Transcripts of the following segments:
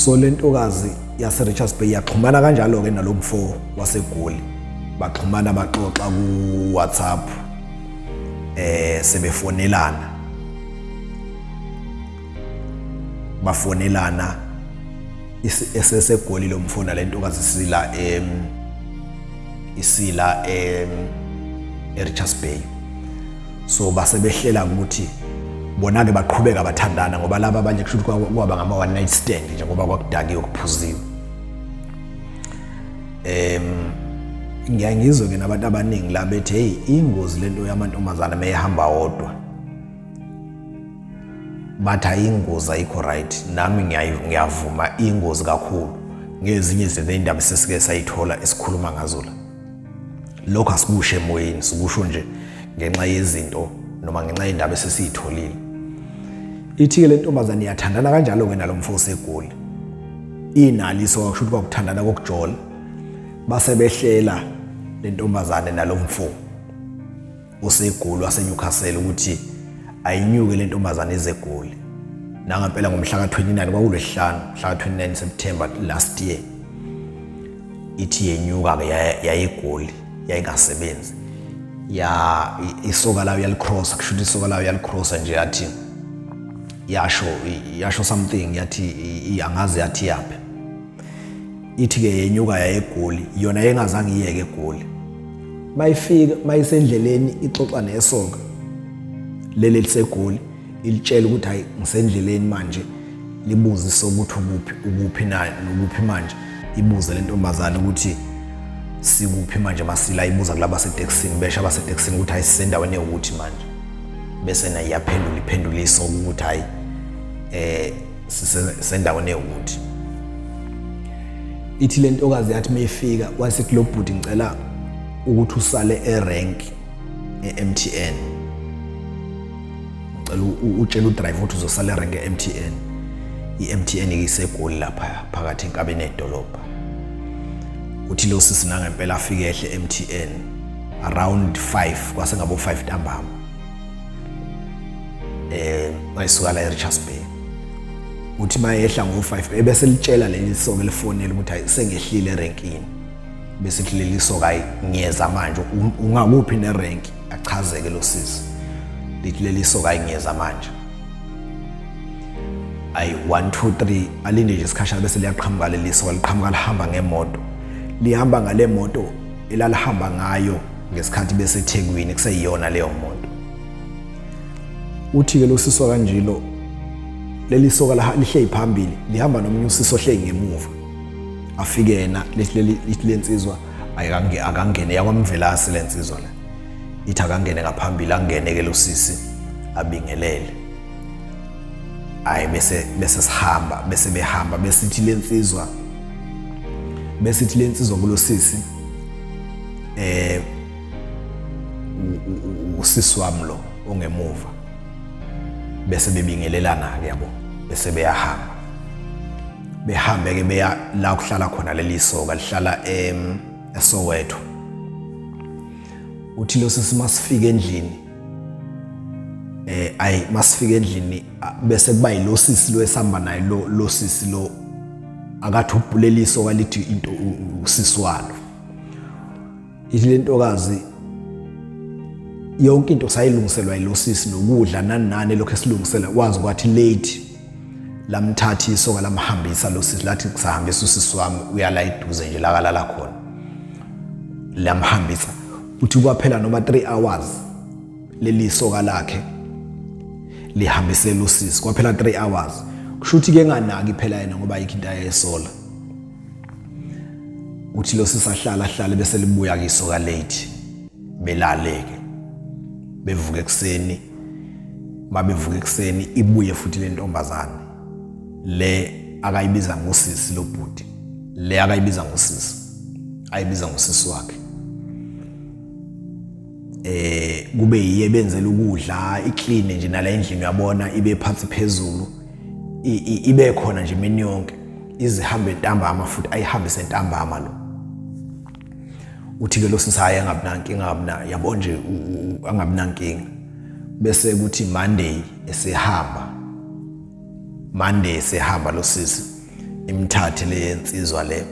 So le ntokazi yase-Richards Bay yaxhumana kanjalo-ke nalo mfo waseGoli, baxhumana baxoxa ku-WhatsApp, sebefonelana, bafonelana eseseGoli lo mfo nale ntokazi isila isila eRichards Bay. So base behlela ukuthi bona-ke baqhubeka bathandana, ngoba laba abanye kusho ukuthi kwaba ngama-one night stand nje, ngoba kwakudakiwe kuphuziwe. Ngiyaye ngizwe-ke nabantu abaningi la bethi, hey, ingozi lento yamantombazane meyehamba wodwa, bathi ayingozi, ayikho right. Nami ngiyavuma, ingozi kakhulu ngezinye zezindaba sesike sayithola esikhuluma ngazo la. Lokho asikusho emoyeni, sikusho nje ngenxa yezinto noma ngenxa yendaba esesiyitholile. Ithi-ke le ntombazane iyathandana kanjalo-ke nalo mfo oseGoli, inalo isoka, kusho ukuthi kwakuthandana kokujola. Base behlela le ntombazane nalo mfo oseGoli waseNewcastle ukuthi ayinyuke le ntombazane ize eGoli. Nangempela ngomhla ka-29, kwakulwesihlanu, mhla ka-29 September last year, ithi yenyuka-ke yayeGoli, yayingasebenzi ya isoka layo yalicrossa, kusho ukuthi isoka layo yalicrossa nje, yathi yasho something, yathi angazi yathi yaphi. Ithi-ke yenyuka yayeGoli, yona yengazange iyeke eGoli. Mayifika, mayisendleleni ixoxa nesoka leli liseGoli, ilitshela ukuthi hayi, ngisendleleni manje. Libuze isoka ukuthi ukuphi, ukuphi na, ukuphi manje. Ibuze le ntombazane ukuthi sikuphi manje masila, ibuza kulaba setekisini, besho abasetekisini ukuthi hayi, sisendaweni ewukuthi manje. Bese naye iyaphendula, iphendula isoka ukuthi hayi, sisendaweni ewukuthi. Ithi le ntokazi yathi mayifika wasithi lo bhuti, ngicela ukuthi usale erank e-MTN, ngicela utshele udriver ukuthi uzosala erank e-MTN. I-MTN iseGoli lapha phakathi enkabeni yedolobha. Uthi lo sisi nangempela afike ehle e-MTN around 5, kwase ngabo 5 ntambama, mayisuka la eRichards Bay. Uthi mayehla ngo-5, ebese litshela leli soka elifonela ukuthi hayi, sengehlile erenkini. Bese ithi leli soka, hayi, ngiyeza manje, ungakuphi nerenki? Achazeke lo sisi, lithi leli soka, hayi, ngiyeza manje. Ayi, 1 2 3, alinde nje isikhashana, bese liyaqhamuka leli soka, liqhamuka lihamba ngemoto, lihamba ngale moto elalihamba ngayo ngesikhathi beseThekwini, kuseyiyona leyo moto. Uthi-ke lo sisi wakanjilo, leli soka lihleli phambili, lihamba nomunye usisi ohleli ngemuva. Afike yena, lithi lensizwa akangene, yakwaMvelase le nsizwa le, ithi akangene ngaphambili, angene-ke lo sisi abingelele. Hayi, bese sihamba, bese behamba, besithi lensizwa, besithi lensizwa kulo sisi, usisi wami lo ongemuva. Bese bebingelelana ke, yabo, bese beyahamba, behambe ke beya la kuhlala khona leli soka, lihlala eSoweto. Uthi lo sisi masifika endlini, ayi, masifika endlini, bese kuba yilo sisi lo esihamba naye, lo sisi lo akathi ubhulela isoka, lithi into usisi walo. Ithi le ntokazi yonke into sayilungiselwa yilo sisi, nokudla nani nani, lokho esilungisela, wazi kwathi late, lamthatha isoka lamhambisa lo sisi, lathi kusahambisa usisi wami, uyala eduze nje la kalala khona, lamhambisa. Uthi kwaphela noma 3 hours leli soka lakhe lihambisela usisi, kwaphela 3 hours. Kusho ukuthi ke nganaki phela yena, ngoba ayikho into ayesola. Uthi lo sisi ahlala ahlale, bese libuya ke isoka late, belaleke, bevuka ekuseni. Mabevuka ekuseni, ibuye futhi le ntombazane le akayibiza ngosisi lo bhuti, le akayibiza ngosisi, ayibiza ngosisi wakhe, kube yiye benzela ukudla, iclean nje nala endlini, uyabona, ibe phansi phezulu, ibe khona nje imini yonke, izihambe ntambama futhi ayihambise ntambama lo. Uthi ke lo sisi, hayi, angabi nankinga, angabi na, yabo nje, angabi nankinga. Bese kuthi Monday esehamba, Monday esehamba lo sisi, Imthathe le nsizwa le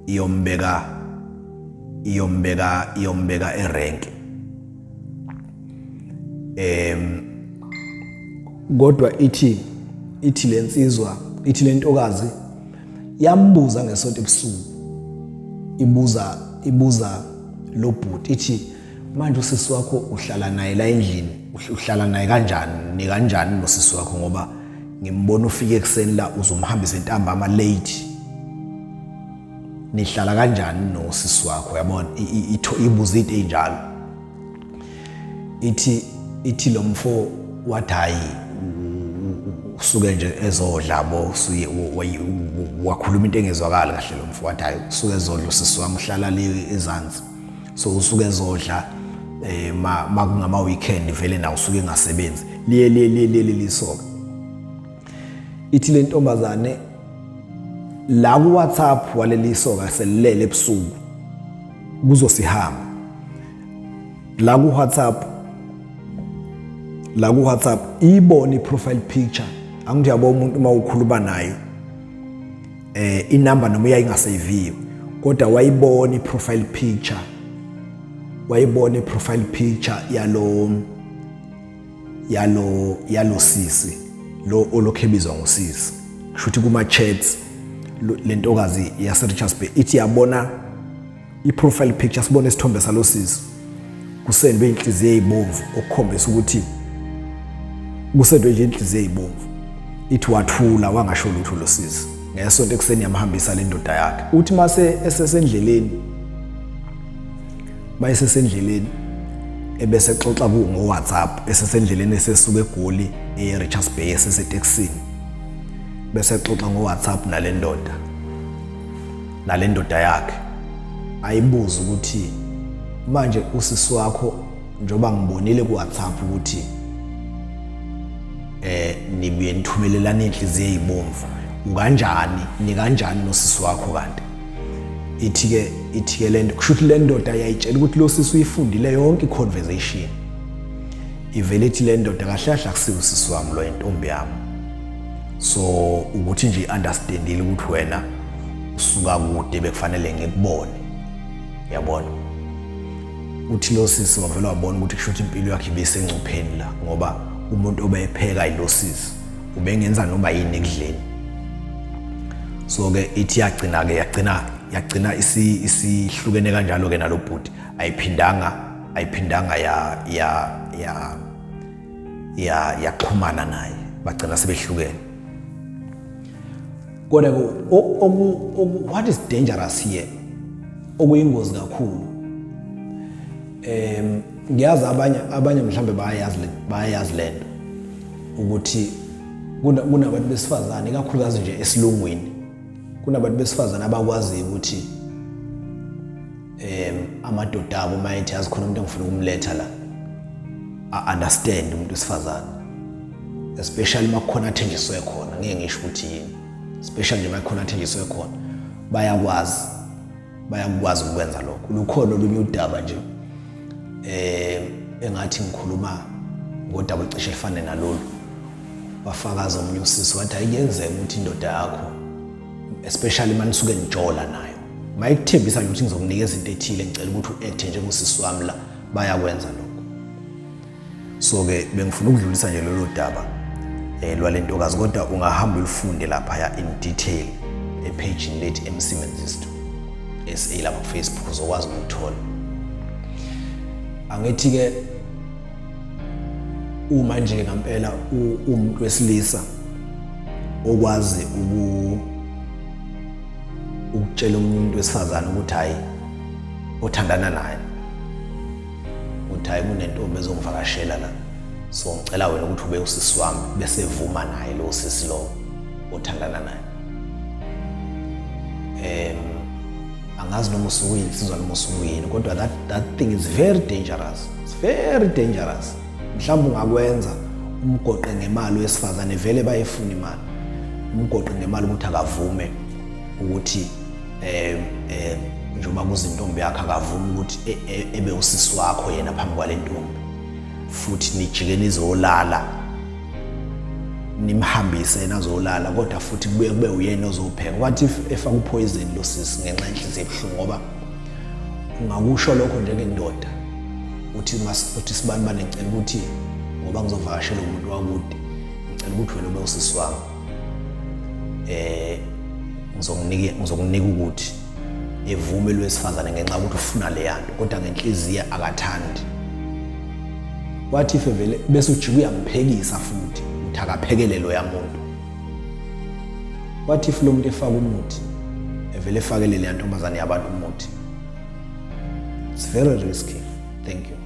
iyombeka iyombeka iyombeka erank. Kodwa ithi lensizwa, ithi lentokazi yambuza ngesonto ebusuku, ibuza lo bhuti, ithi manje usisi wakho uhlala naye la endlini, uhlala naye kanjani, ni kanjani nosisi wakho, ngoba ngimbona ufike ekuseni la uzomhambisa entambama late, nihlala kanjani nosisi wakho? Yabona, ibuza into enjalo. Ithi lo mfo wathi hayi, usuke nje ezodla bo, usuye wakhuluma into engezwakali kahle. Lo mfo wathi hayi, usuke ezodla usisi wami, uhlala le ezansi, so usuke ezodla ma kungama weekend vele nawo usuke engasebenzi, liye liye liye liye lisoka. Ithi le ntombazane la ku WhatsApp waleli soka selilele ebusuku kuzosihamba la ku WhatsApp, la ku WhatsApp ibona i-profile picture. Angithi yabo, umuntu uma ukhuluma naye inamba noma yayingaseviwe, kodwa wayibona i-profile picture, wayibona i-profile picture yalo sisi lo olokhu ebizwa ngosisi. Kusho ukuthi kuma chats lentokazi yase Richards Bay ithi yabona i-profile picture, sibone isithombe salo sisi kusendwe inhliziyo ezibomvu, okukhombisa ukuthi kusendwe nje inhliziyo ezibomvu. Ithi wathula, wangasho lutho lo sisi. Ngesonto ekuseni yamhambisa le ndoda yakhe. Uthi mase esesendleleni, bayesesendleleni ebese xoxa ku ngo-WhatsApp, esesendleleni esesuka eGoli eRichards Bay, esesetekisini, bese xoxa ngo-WhatsApp nale ndoda yakhe, ayibuza ukuthi manje usisi wakho, njengoba ngibonile ku-WhatsApp ukuthi nibuye nithumelelana inhliziyo ezibomvu, ukanjani, nikanjani nosisi wakho kanti? Ithi ke lento, kusho ukuthi le ndoda yayitshela ukuthi lo sisi uyifundile yonke i-conversation. Ivele ithi le ndoda, kahle kahle akusiwo usisi wami lo, intombi yami, so ukuthi nje i-understandile ukuthi wena usuka kude, bekufanele ngikubone, yabona. Uthi lo sisi wavele wabona ukuthi kusho ukuthi impilo yakhe ibisengcupheni la, ngoba umuntu obepheka yilo sisi, ubengenza noma yini ekudleni. So ke ithi yagcina ke yagcina isihlukene kanjalo ke nalo bhuti, ayiphindanga ya ya ya ya yaxhumana naye, bagcina sebehlukene. Kodwa what is dangerous here, okuyingozi kakhulu, ngiyazi abanye mhlambe bayayazi lento, ukuthi kunabantu besifazane, ikakhulukazi nje esilungwini, kunabantu besifazane abakwaziyo ukuthi amadoda abo mayethi yazi khona umuntu engifuna ukumletha la, a-understand umuntu wesifazane, especially makukhona athenjiswe khona, ngeke ngisho ukuthi yini, especially nje makukhona athenjiswe khona, bayakwazi ukwenza lokho. Lukhona olunye udaba nje engathi ngikhuluma ngodaba olucishe lifane nalolu, wafakaza omunye usisi wathi ayikuyenzeka ukuthi indoda yakho, especially uma nisuke nijola nayo, mayikuthembisa nje ukuthi ngizokunikeza into ethile, ngicela ukuthi u-acte njengosisi wami la, bayakwenza lokho. So ke bengifuna ukudlulisa nje lolo daba lwalentokazi, kodwa ungahamba ulifunde lapha in detail epage lethu MC Menzisto SA lapha ku Facebook, uzokwazi ukuthola. Angithi ke uma nje ngempela umuntu wesilisa okwazi ukutshela umuntu wesifazane ukuthi hayi, othandana naye, ukuthi hayi, kunentombi ezongivakashela la, so ngicela wena ukuthi ube usisi wami, bese vuma naye lo sisi lo othandana naye, angazi noma usuke uyinsizwa noma usuke uyini, kodwa that thing is very dangerous, it's very dangerous. Mhlawumbe ungakwenza umgoqe ngemali wesifazane, vele bayefuna imali, umgoqe ngemali ukuthi akavume ukuthi njengoba kuzintombi yakhe, akavumi ukuthi ebe usisi wakho yena phambi kwale ntombi, futhi nijike nizolala. Nimhambise yena azolala, kodwa futhi kubuye kube uyena ozopheka. What if efaka upoison lo sisi ngenxa yenhliziyo ebuhlungu? Ngoba ungakusho lokho njengendoda, uthi uthi sibani bane, ngicela ukuthi ngoba ngizovakashela umuntu wakude, ngicela ukuthi wena ube usisi wami, ngizokunika ukuthi evume lwesifazane ngenxa yokuthi ufuna leya nto, kodwa ngenhliziyo akathandi. What if vele bese ujika uyamphekisa futhi uthi akaphekele loya muntu? What if lo muntu efaka umuthi, evele efakele leya ntombazane yabantu umuthi? It's very risky. Thank you.